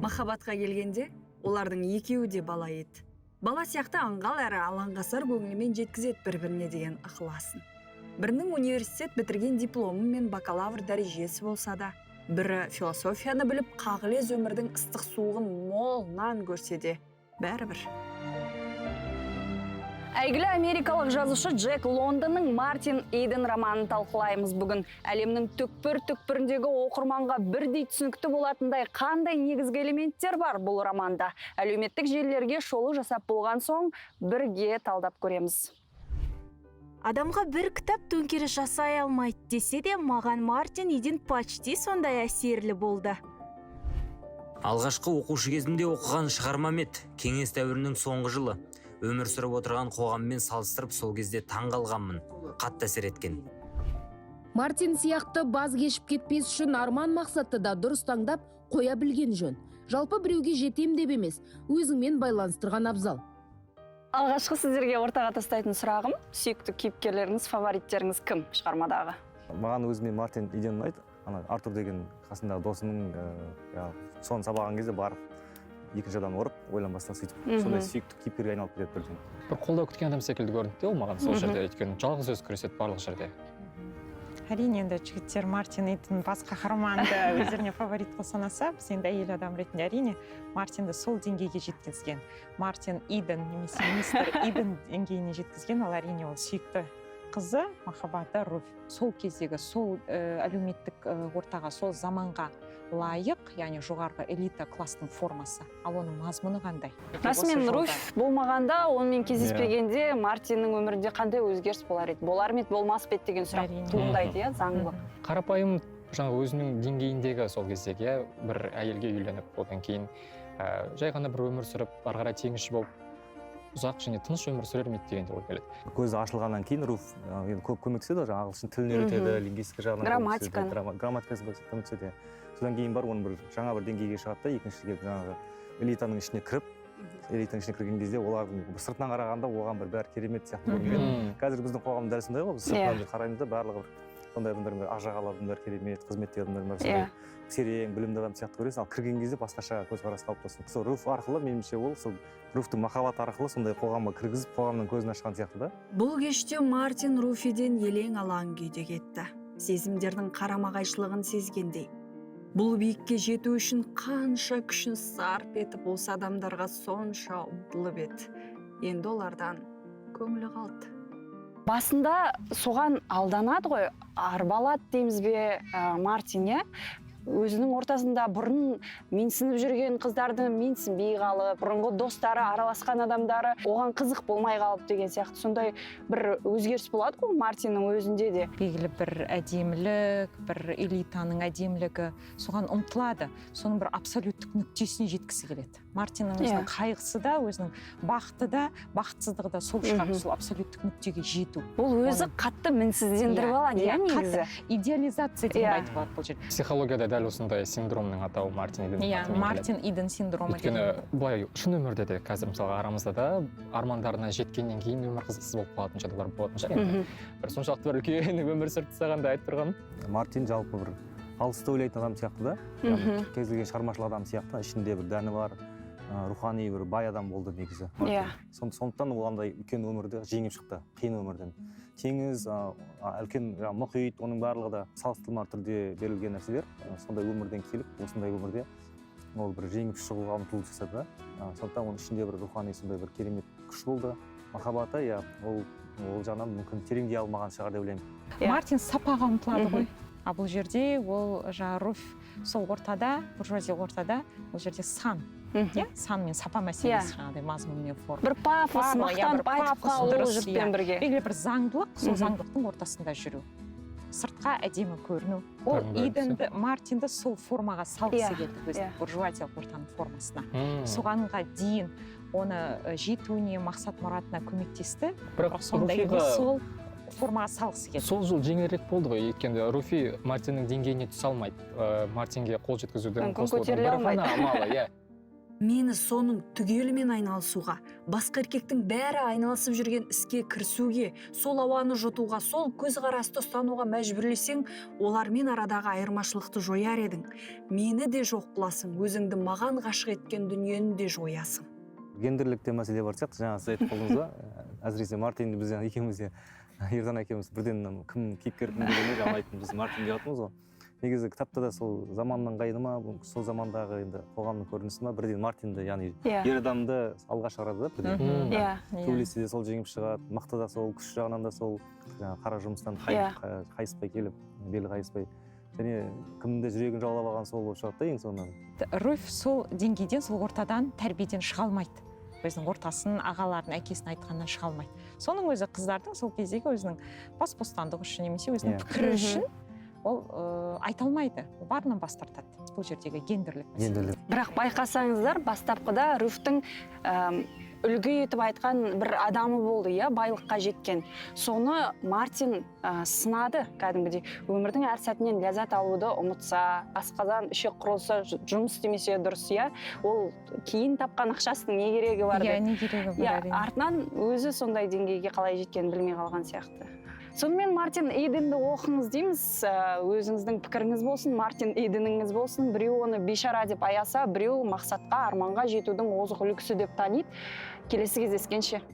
Махаббатқа келгенде, олардың екеуі де бала еді. Бала сияқты аңғал әрі алаңғасар көңілімен жеткізеді бір біріне деген ықыласын. Бірінің университет бітірген дипломы мен бакалавр дәрежесі болса да, бірі философияны біліп, қағылез өмірдің ыстық суығын молынан көрсе де, бәрібір. Әйгілі америкалық жазушы Джек Лондонның «Мартин Иден» романын талқылаймыз бүгін. Әлемнің түкпір-түкпіріндегі оқырманға бірдей түсінікті болатындай қандай негізгі элементтер бар бұл романда? Әлеуметтік желілерге шолу жасап болған соң, бірге талдап көреміз. Адамға бір кітап төңкеріс жасай алмайды десе де, маған «Мартин Иден» почти сондай әсерлі болды. Алғашқы оқушы кезімде оқыған шығармам еді. Кеңес дәуірінің соңғы жылы өмір сүріп отырған қоғаммен салыстырып, сол кезде таң қалғанмын, қатты әсер еткен. Мартин сияқты баз кешіп кетпес үшін арман мақсатты да дұрыс таңдап қоя білген жөн. Жалпы, біреуге жетем деп емес, өзіңмен байланыстырған абзал. Алғашқы сіздерге ортаға тастайтын сұрағым: сүйікті кейіпкерлеріңіз, фавориттеріңіз кім шығармадағы? Маған өзіме Мартин Иден ұнайды. Ана Артур деген қасындағы досының, жаңағы соны сабаған кезде барып екінші адам ұрып, ойланбастан сөйтіп сондай сүйікті кейіпкерге айналып кетеді бірден. Бір қолдау күткен адам секілді көрінді де ол маған сол жерде, өйткені жалғыз өзі күреседі барлық жерде. Әрине, енді жігіттер Мартин Иден бас қаһарманды өздеріне фаворит қылып санаса, біз енді әйел адам ретінде, әрине, Мартинді сол деңгейге жеткізген, Мартин Иден немесе мистер Иден деңгейіне жеткізген ол, әрине, ол сүйікті қызы, махаббаты Руф. Сол кездегі сол әлеуметтік ортаға, сол заманға лайық, яғни жоғарғы элита класстың формасы. Ал оның мазмұны қандай? Расымен, Осы жолда. Руф болмағанда, онымен кездеспегенде, Мартиннің өмірінде қандай өзгеріс болар еді, болар ма еді, болмас па еді деген сұрақ туындайды, иә, заңды. Қарапайым, жаңағы өзінің деңгейіндегі сол кездегі, иә, бір әйелге үйленіп, одан кейін жай ғана бір өмір сүріп, ары қарай теңізші болып, ұзақ және тыныш өмір сүрер ме еді деген де ой келеді. Көзі ашылғаннан кейін Руф енді көп көмектеседі ғой, жаңағы ағылшын тілін үйретеді, лингвистика жағынан көмектеседі, Грамматиканы. Грамматикасы көмектеседі, иә. Содан кейін барып оның бір жаңа бір деңгейге шығады да, екінші келіп жаңағы элитаның ішіне кіріп, элитаның ішіне кірген кезде олардың бір сыртынан қарағанда оған бір бәрі керемет сияқты көрінген. Қазір біздің қоғам дәл сондай ғой, біз сыртынан бір қараймыз да, барлығы бір сондай адамдар, бір ақ жағалы адамдар, керемет қызметтегі адамдар бәрі сондай терең білімді адам сияқты көресің, ал кірген кезде басқаша көзқарас қалыптасады. Сол Руф арқылы, меніңше, ол сол Руфтың махаббаты арқылы сондай қоғамға кіргізіп, қоғамның көзін ашқан сияқты да. Бұл кеште Мартин Руфиден елең алаң күйде кетті. Сезімдердің қарама қайшылығын сезгендей. Бұл биікке жету үшін қанша күшін сарп етіп, осы адамдарға сонша ұмтылып еді, енді олардан көңілі қалды. Басында соған алданады ғой, арбалады дейміз бе, Мартин, иә, өзінің ортасында бұрын менсініп жүрген қыздарды менсінбей қалып, бұрынғы достары, араласқан адамдары оған қызық болмай қалып деген сияқты, сондай бір өзгеріс болады ғой Мартиннің өзінде де. Белгілі бір әдемілік, бір элитаның әдемілігі, соған ұмтылады, соның бір абсолюттік нүктесіне жеткісі келеді. Мартиннің өзінің қайғысы да, өзінің бақыты да, бақытсыздығы да сол шығар, сол абсолюттік нүктеге жету. Ол өзі қатты мінсіздендіріп алады, иә, қатты негізі. Идеализация деген айтуға болады бұл жерде. Психологияда дәл осындай синдромның атауы Мартин Иден атымен келеді. Мартин Иден синдромы Өйткені деген. былай, шын өмірде де қазір, мысалға, арамызда да армандарына жеткеннен кейін өмір қызықсыз болып қалатын жағдайлар болатын шығар енді. Бір соншалықты бір үлкен өмір сүріп тастағанда айтып тұрғаным. Мартин жалпы бір алысты ойлайтын адам сияқты да. Яғни кез келген шығармашыл адам сияқты ішінде бір дәні бар, рухани бір бай адам болды негізі Мартин. Сондықтан ол андай үлкен өмірді жеңіп шықты, қиын өмірден. Теңіз, үлкен жаңағы мұхит, оның барлығы да салыстырмалы түрде берілген нәрселер. Сондай өмірден келіп, осындай өмірде ол бір жеңіп шығуға ұмтылыс жасады да. Сондықтан оның ішінде бір рухани сондай бір керемет күш болды. Махаббаты, иә, ол жағынан мүмкін тереңдей алмаған шығар деп ойлаймын. Мартин сапаға ұмтылады ғой, а бұл жерде ол жаңағы Руф сол ортада, буржуазия ортада, ол жерде сан, иә, сан мен сапа мәселесі, жаңағыдай мазмұн мен форма. Бір пафос, Барлығы, иә, мақтанып бір айтып пафос, қалу дұрыс, жұртпен иә. бірге. Белгілі бір заңдылық, сол заңдылықтың ортасында жүру, сыртқа әдемі көріну. Ол Бәрін. Иденді, Мартинді сол формаға салғысы келді өзінің, буржуазиялық ортаның формасына. Соғанға дейін оны жетуіне, мақсат мұратына көмектесті, Бірақ бірақ соңында енді Руфиға сол формаға салғысы келді. Сол жол жеңілірек болды ғой, өйткені Руфи Мартиннің деңгейіне түсе алмайды. Мартинге қол жеткізудің, Мүмкін, қосылудың көтеріле бір алмайды. ғана амалы, иә. Мені соның түгелімен айналысуға, басқа еркектің бәрі айналысып жүрген іске кірісуге, сол ауаны жұтуға, сол көзқарасты ұстануға мәжбүрлесең, олармен арадағы айырмашылықты жояр едің. Мені де жоқ қыласың, өзіңді маған ғашық еткен дүниені де жоясың. Гендерлік те мәселе бар сияқты. Жаңа сіз айтып қалдыңыз ғой, әсіресе Мартинді біз жаңа екеуміз де, Ердан екеуміз бірден кім, кейіпкер кім дегенде, жаңа айттым, біз Мартин деп жатырмыз ғой. Негізі кітапта да сол заманның ыңғайы ма, бұл сол замандағы енді қоғамның көрінісі ма, бірден Мартинді, яғни ер адамды алға шығарады да бірден. Төбелесте де сол жеңіп шығады, мықты да сол, күш жағынан да сол, жаңағы қара жұмыстан қайыспай келіп, белі қайыспай, және кімнің де жүрегін жаулап алған сол болып шығады да ең соңынан. Руфь сол деңгейден, сол ортадан, тәрбиеден шыға алмайды. Өзінің ортасын, ағаларын, әкесінің айтқанынан шыға алмайды. Соның өзі қыздардың сол кездегі өзінің бас бостандығы үшін немесе өзінің пікірі үшін ол айта алмайды, барынан бас тартады. Бұл жердегі гендерлік мәселе. Гендерлік. Бірақ байқасаңыздар, бастапқыда Руфтың үлгі етіп айтқан бір адамы болды, иә, байлыққа жеткен. Соны Мартин сынады кәдімгідей. Өмірдің әр сәтінен ләззат алуды ұмытса, асқазан, ішек құрылса, жұмыс істемесе дұрыс, иә, ол кейін тапқан ақшасының не керегі бар Иә, деп. не керегі бар, әрине. Артынан өзі сондай деңгейге қалай жеткенін білмей қалған сияқты. Сонымен, Мартин Иденді оқыңыз дейміз. Өзіңіздің пікіріңіз болсын, Мартин Иденіңіз болсын. Біреу оны бейшара деп аяса, біреу мақсатқа, арманға жетудің озық үлгісі деп таниды. Келесі кездескенше.